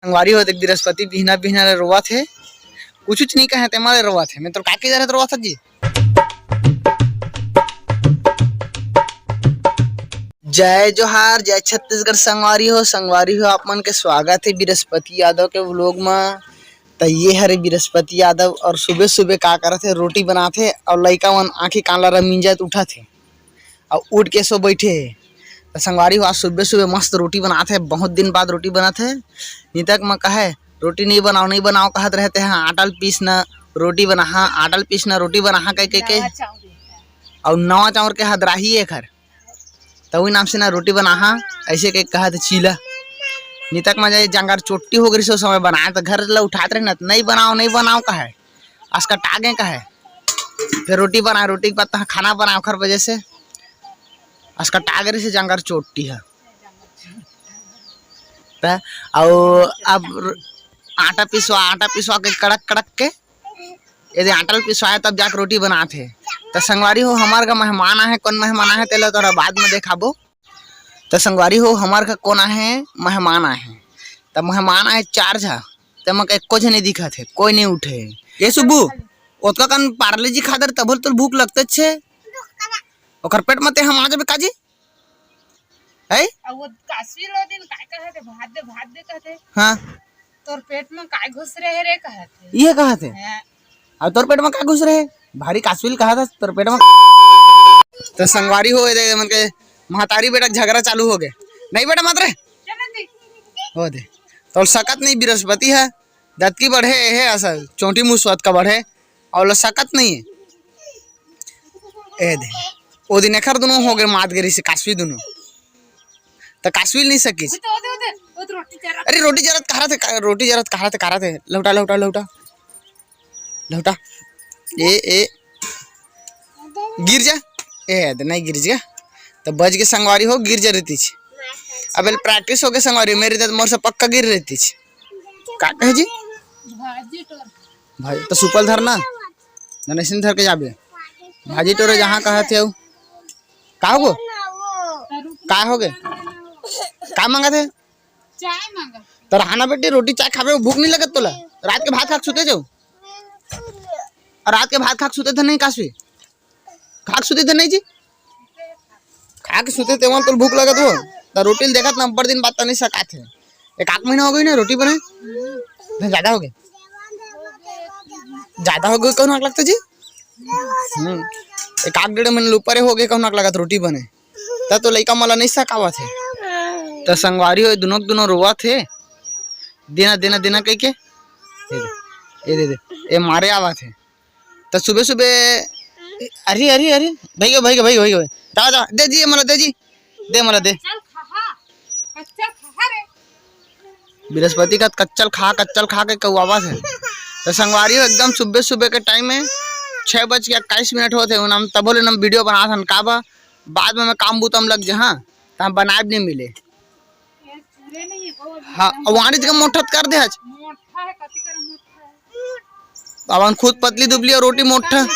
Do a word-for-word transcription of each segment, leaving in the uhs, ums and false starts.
संगवारी हो, देख, बृहस्पति बिहना बिहना ले रोवत हे, कुछ उछ नहीं कहे, तेमा ले रोवत हे। मैं तोर का के जरे रोवत हस जी? जय जोहार, जय छत्तीसगढ़ संगवारी हो। संगवारी हो, आप मन के स्वागत हे बृहस्पति यादव के vlog म। त ये हरे बृहस्पति यादव और सुबह सुबह का करत हे, रोटी बनात हे और लइका मन आँखी कान ला रमिंजत उठत हे। अउ उठ के सो बइठे हे। त संगवारी हो, आज सुबे-सुबे मस्त रोटी बनात हे, बहुत दिन बाद रोटी बनत हे। नितक म कहे, "रोटी नइ बनाव, नइ बनाव," कहत रहे ते, "हाँ, आटा ल पीस न, रोटी बनाहा, आटा ल पीस न, रोटी बनाहा," कहि, कहि के। नवा चाउर हे। अउ नवा चाउर के हदराही एखर। त उही नाम से ना रोटी बनाहा, अइसे कहि कहत हे, "चीला।" नितक म जाए जांगर चोट्टी हो गे रिहिस ओ समय बनाए, त घर ल उठात रहे न, "नइ बनाव, नइ बनाव," कहे। असकटा गे कहे। फिर रोटी बना, रोटी के बाद तहाँ खाना बना, ओखर वजह से असकटा गे रिहिस जांगर चोट्टी ह। त, अउ अब र-, आटा पिसवा, आटा पिसवा के कड़क कड़क के, यदि आटा ल पिसवाए तब जाके रोटी बनात हे। त संगवारी हो, हमर घर मेहमान आहे, कौन मेहमान आहे, तेला तोरा बाद में देखाबो। त संगवारी हो, हमर घर कोन आहे, मेहमान आहे। त मेहमान आहे चार झा, तेमा के एको झन नइ दिखत हे, कोई नइ उठे हे। ए सुब्बू, ओतका कन पार्ले जी खा दे, तभो ले तोला भूख लगतेच हे। ओकर पेट म ते हम आ जाबे काजी? है? अउ वो कासवी लो दिन काय कहत हे, "भात दे, भात दे," कहत हे। हाँ। "तोर पेट म काय घुस रहे रे," कहत हे। ये कहत हे? हाँ। अउ तोर पेट म का घुस रहे? भारी कासवी ल कहत हस, तोर पेट म। त संगवारी हो, ए दे, मन के महतारी बेटा के झगड़ा चालू हो गे। नहीं बेटा, मत रे। चल दे। हो दे। तोला सकत नहीं, बृहस्पति हे, दतकी बढ़े, हे असल, चोटी मुसवत का बढ़े, अउ ओला सकत नहीं। ए दे। ओ दिन एखर दुनो हो गे, मात गे रिहिस कासवी दुनो। त कासवी ल नइ सकिस। वो तो, वो तो, वो तो, वो तो रोटी जरा। अरे, रोटी जरत कहा थे, का-, रोटी जरत कहा थे, कहा थे। लहुटा, लहुटा, लहुटा। लहुटा। ए, ए। गिर जा। ए, त नइ गिरिस गा। त बच गे संगवारी हो, गिर जा रहितिस। अबे ल practice हो गे संगवारी, मेरी त मोर से पक्का गिर रहितिस। का कहे जी? भाजी टोर। भाई, त सुपल धर ना। ननेसिन धर के जाबे। भाजी टोरे जहाँ कहा थे। का हो गो? का हो गे? का मांगत हे? चाय मांगत। त रहा ना बेटी, रोटी चाय खाबे, भूख नहीं लगत तोला? रात के भात खा के सुते जाओ। अउ रात के भात खा के सुते थे नहीं कासवी? खा के सुते थे नहीं जी? खा के सुते थे, वहाँ तोला भूख लगत हो? त रोटी ल देखत ना, बड़ दिन बाद तनी सकात हे। एक आध महीना हो गे ना रोटी बने? नहीं, ज्यादा हो गे। ज्यादा हो गे, कौन आग लगता जी? हम्म। एक आध डेढ़ महीना ऊपर हो गे, कौन आग लगत रोटी बने? त तो लइका मन ला नइ सकावत हे। त संगवारी हो, ए दुनो के दुनो रोवत हे। देना, देना, देना कहिके। ए दे, ए दे, दे। ए मारे आवत हे। त सुबे सुबे, अरे, अरे, अरे, भइया, भइया, भइया, भइया, भइया। दा, दा, दे जी, ए मन ला दे जी। दे, ए मन ला दे। चल खा, कच्चा खा रे। बृहस्पति का कच्चल खा, कच्चल खा के कौआवत हे। त संगवारी हो, एकदम सुबह सुबह के time हे, छह बज के इक्कीस मिनट होत हे, उन हम तभो ले हम video बनात हन, का बा, बाद में मैं काम बूता में लग जा, हाँ, त हम बनाए भी नहीं मिले। हाँ, अब वाणिज का मोठत कर दे आज। अब हम खुद पतली दुबली अउ रोटी मोठा।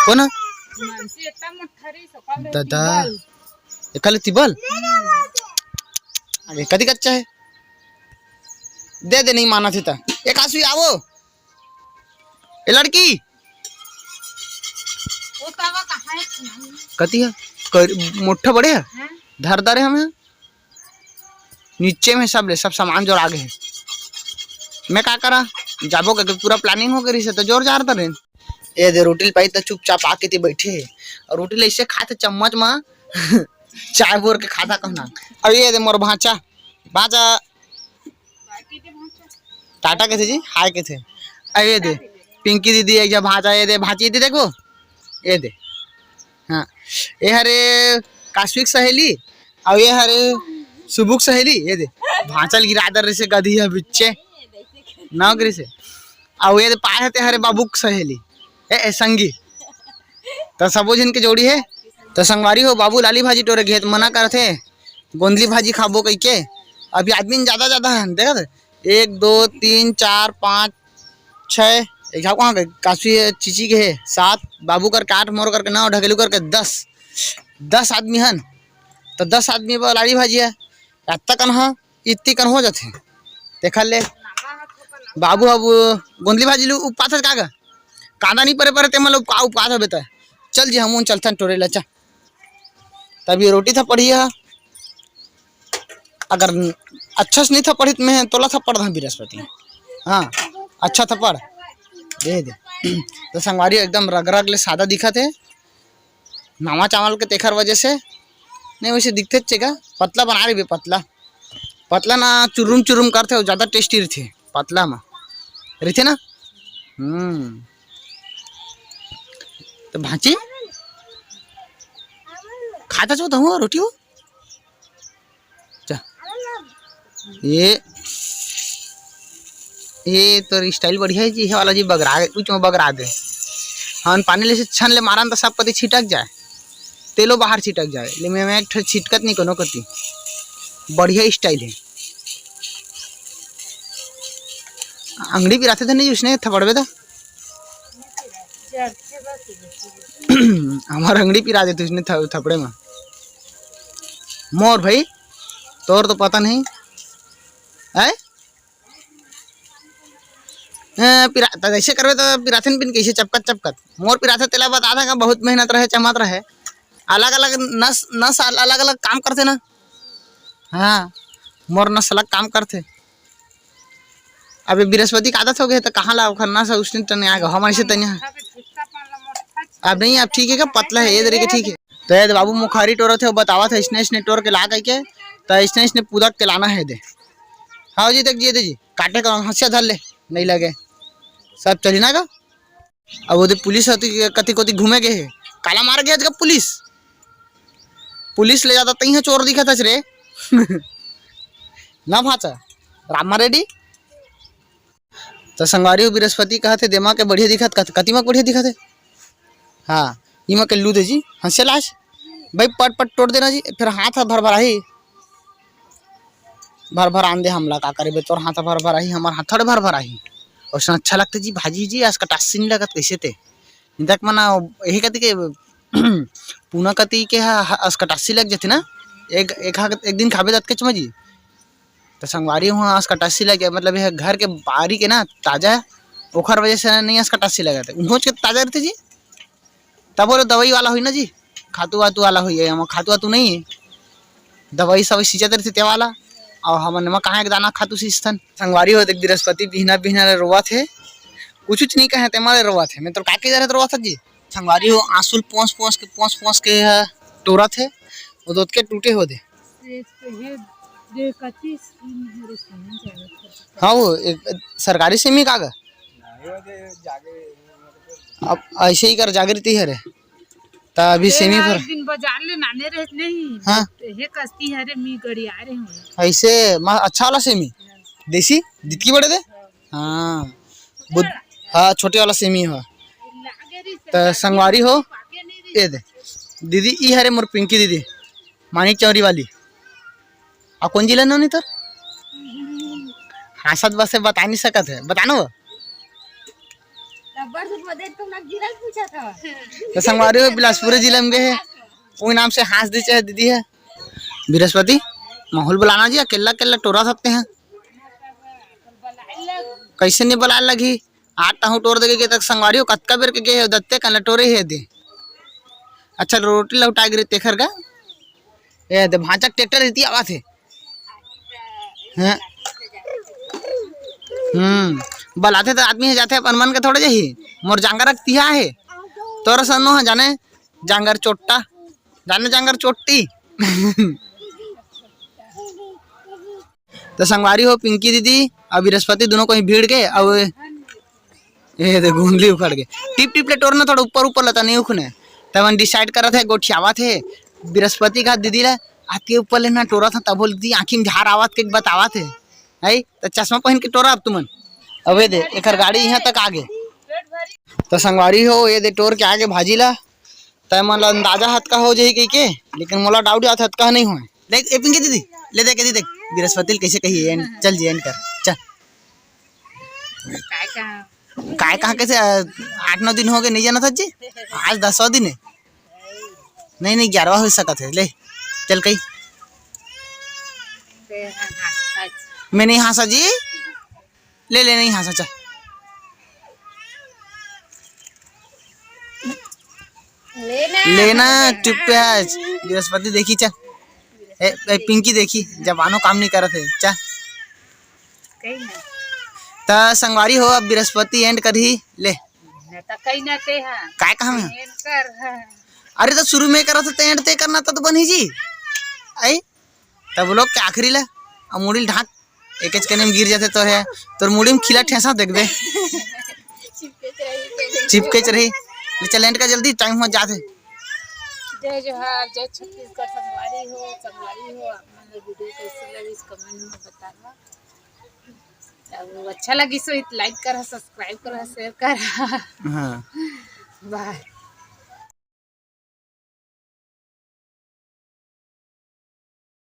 कौन? दादा। ए, खाली तिबल? अरे, कति कच्चा हे? दे दे, नहीं मानत हे त। ए, कासवी, आवो। ए, लड़की। वो तवा कहाँ हे? कति हे? कर-, मोठा बड़े हे? हाँ। धर, धर हे हम। नीचे में सब ले, सब सामान जोर आगे हे। मैं का करा? जाबो करके पूरा planning हो गे रिहिस हे, त जोर जार त रे। ए दे, रोटी ल पाई त चुपचाप आके ते बइठे हे। अउ रोटी ल अइसे खाथे चम्मच म, चाय बोर के खाता कहना। अउ ए दे मोर भांचा, भांचा। टाटा कथे जी, हाय कथे। अउ ए दे, पिंकी दीदी एक झन भांचा, ए दे, भांची दीदी देखो। ए दे। हाँ। ए हरे कास्विक सहेली, अउ ए हरे सुबुक सहेली, ए दे। भांचा ल गिरा दे रिहिसे गधी ह बिच्चे। ना गिरिसे। अउ ए दे पाए हे ते हरे बाबूक सहेली। ए, ए संगी। त सबो झन के जोड़ी हे। त संगवारी हो, बाबू लाली भाजी टोरे गे हे त मना करथे, गोंदली भाजी खाबो कहिके। अभी आदमी जादा जादा हे, देखत हे? एक, दो, तीन, चार, पाँच, छः, एक झा कहाँ गे? काशी चिची के हे, सात, बाबू करके आठ, मोर करके नौ, ढकेलू करके दस। दस आदमी हन, त दस आदमी बर लाली भाजी हे। अत्ता कन ह, इतनी कन हो जाथे। देखा ले, बाबू अब गोंदली भाजी लू उपकात हस का गा? कांदा नहीं परे परे ते मतलब का उपकात हबे त? चल जी, हमन चलथन टोरे ला, चल। तभी रोटी था पड़ी है, अगर अच्छा से नहीं था पड़ी तो मैं तोला थप्पड़ दा बृहस्पति। हाँ, अच्छा थप्पड़ दे दे। तो संगवारी एकदम रग रग ले सादा दिखत हे, नवा चावल के तेखर वजह से। नहीं, वैसे दिखते चे का, पतला बना रही बे, पतला। पतला ना चुरुम चुरुम करथे, ज्यादा टेस्टी रथे पतला में, रथे ना। हम्म। तो भांची खाता छो तो हूँ रोटी हो। चा। ये ये तो स्टाइल बढ़िया है जी, ये वाला जी बगरा, कुछ में बगरा दे। हाँ, पानी ले से छन ले मारन तो सब कति छिटक जाए, तेलो बाहर छिटक जाए, लेकिन मैं एक ठो छिटकत नहीं कोनो कति। बढ़िया स्टाइल है। अंगड़ी पिराथे तो नहीं उसने थपड़बे तो। हमार अंगड़ी पिरा देते उसने थ-, थपड़े में। मोर भाई, तोर तो पता नहीं है। ए, पिरा, त ऐसे करबे त पिराथे न बिन कैसे चपकत चपकत। मोर पिराथे तेला बता था, बहुत मेहनत रहे, चमत रहे। अलग अलग नस, नस अल-, अलग अलग काम करथे ना। हाँ, मोर नस अलग काम करथे। अबे बृहस्पति के आदत हो गए त कहाँ ला ओखर नस उसने तने आ गए, हमारे से तने। अब नहीं, अब ठीक है का, पतला है, ये तरीके ठीक है। तो ये बाबू मुखारी टोरत है, वो बतावत है, इसने, इसने टोर के ला कह के, तो इसने, इसने पूरा के लाना है दे। हाँ जी, देख जी, दे जी, काटे का हंसिया धर ले, नहीं लगे, सब चली ना का। अब वो दे पुलिस हती, कति कोती घूमे गए है, काला मार गया जब पुलिस, पुलिस ले जाता तई है चोर दिखा था रे। ना भाचा, रामा रेड्डी। तो संगवारी हो बृहस्पति कहत हे, देमा के बढ़िया दिखत, कत-, कति मा के बढ़िया दिखत हे? हाँ, इमा के लू दे जी, हंसे लाज। भाई पट पट टोर देना जी, फिर हाथ ह भर भर आही। भर भर आन दे हमला, का करे बे, तोर हाथ ह भर भर आही, हमर हाथ थोड़े भर भर आही। उसने अच्छा लगते जी, भाजी जी, आज कटासी नहीं लगत कैसे ते। इंतक मना यही कति के पूना कति के ह-, ह-, आज कटासी लग जाते ना, एक, एक, हा-, एक दिन खाबे दत के चमा जी। तो संगवारी हुआ आस कटासी लगे, मतलब यह घर के बारी के ना ताजा, ओखर वजह से नहीं आस कटासी लगे थे, उहोच के ताजा रहते जी। तब बोले दवाई वाला हुई ना जी, खातू वातू वाला हुई है, हम खातू वातू नहीं है, दवाई सवाई सींचत रहते ते वाला। और हमन मा कहाँ एक दाना खातू सींचथन। संगवारी हो देख, बृहस्पति बिहना बिहना ले रोवत हे, कुछ नहीं कहे ते मारे रोवत हे। मैं तो काके जा रहे तो रोवत हे जी। संगवारी हो आंसू ल पोंछ पोंछ के, पोंछ पोंछ के ह टोरत हे, वो दोत के टूटे हो दे। ये तो हे, ये कच्ची स्कीम है रे, सुनना चाहिए। हाँ, वो एक सरकारी सेमी का गा? अब ऐसे ही कर जागृति है रे। त अभी ये सेमी यार, पर एक दिन बाजार ले नाने रहे नहीं। हाँ। तो हे कस्ती है रे, मी गड़ी आ रहे हूँ। ऐसे मा-, अच्छा वाला सेमी। देसी, जितकी बड़े दे? हाँ। बुद-, हाँ, छोटे वाला सेमी हो। त संगवारी हो, ये दे। दीदी, ई हरे मोर पिंकी दीदी, मानिक चौरी वाली। आ कौन जिला नोनी तोर? हाँ, सच बात से बता नहीं सकत है, बता ना वो। रबर से बोले तो ना जिला पूछा था। तो संगवारी हो, बिलासपुर जिला में गए है, कोई नाम से हंस दी चाहे दीदी है। बृहस्पति, माहौल बुलाना जी, अकेला अकेला टोरा सकते हैं। कैसे नहीं बुलाए लगी? आठ टाहू टोर दे के तक संगवारी हो, कतका बेर के गे हे, दत्ते कन टोरे हे दे। अच्छा, रोटी लौटा गिरे तेखर का। ए दे, भांचा ट्रैक्टर इति आवत हे। हैं? हम्म, बलाथे त आदमी हे जाथे, अपन मन के थोड़े जाही। मोर जांगर रख तिहा हे। तोर सन्नो हे जाने, जांगर चोट्टा। जाने जांगर चोट्टी। तो संगवारी हो, पिंकी दीदी अउ बृहस्पति दोनों कोई भीड़ के, अउ ये दे गोंदली उखड़ के। टिप टिप ले टोरना, थोड़ा ऊपर ऊपर लता नहीं उखने। तब हम डिसाइड करत हे, गोठियावत हे। बृहस्पति का दीदी ला आती ऊपर लेना टोरत हे, तब बोल दी आँखी में झार आवत के बतावत हे। आई, तो चश्मा पहन के टोरा अब तुमन। अब ये दे, एकर गाड़ी यहाँ तक आ गे। तो संगवारी हो, ये दे टोर के आगे भाजी ला। तय मन ला अंदाजा हतका हो जाही कहिके, लेकिन मोला डाउट जात हतका नहीं होय। देख, ए पिंकी दीदी, ले देख, दीदी देख, बृहस्पति ल कैसे कही, एंड, चल जी, एंड कर, चल। काय कहाँ? काय कहाँ कैसे, अ, आठ नौ दिन हो गए, नहीं जाना था जी, आज दसवाँ दिन है। नहीं, नहीं, ग्यारहवाँ हो सकत है, ले, चल कही। मैं नहीं हाँसा जी, ले ले, नहीं हाँसा, चल। लेना लेना। टूट प्याज। बृहस्पति देखी, चल। ए, ए, पिंकी देखी, जबानो काम नहीं करत हे, चल। कहीं ना। त संगवारी हो, अब बृहस्पति एंड करही, ले। न त कहीं ना ते हा। काय कहा मैं? एंड कर हा। अरे, त शुरू में करत हे, त एंड ते करना, त तो बनी जी। आई, तब लोग के आखिरी ला, अब मुड़ी ल ढाक, एकेच कने में गिर जाते तोर हे, तोर मुड़ी में खिला ठेसा देखबे। चिपकेच रही। ले चल, एंड का जल्दी, टाइम हो जाते। जय जोहार, जय छत्तीसगढ़। संगवारी हो, संगवारी हो, आप मन ला वीडियो कैसे लगिस, कमेंट में बताना। अब अच्छा लगिस हो, लाइक करा, सब्सक्राइब करा, शेयर करा। हाँ। बाय।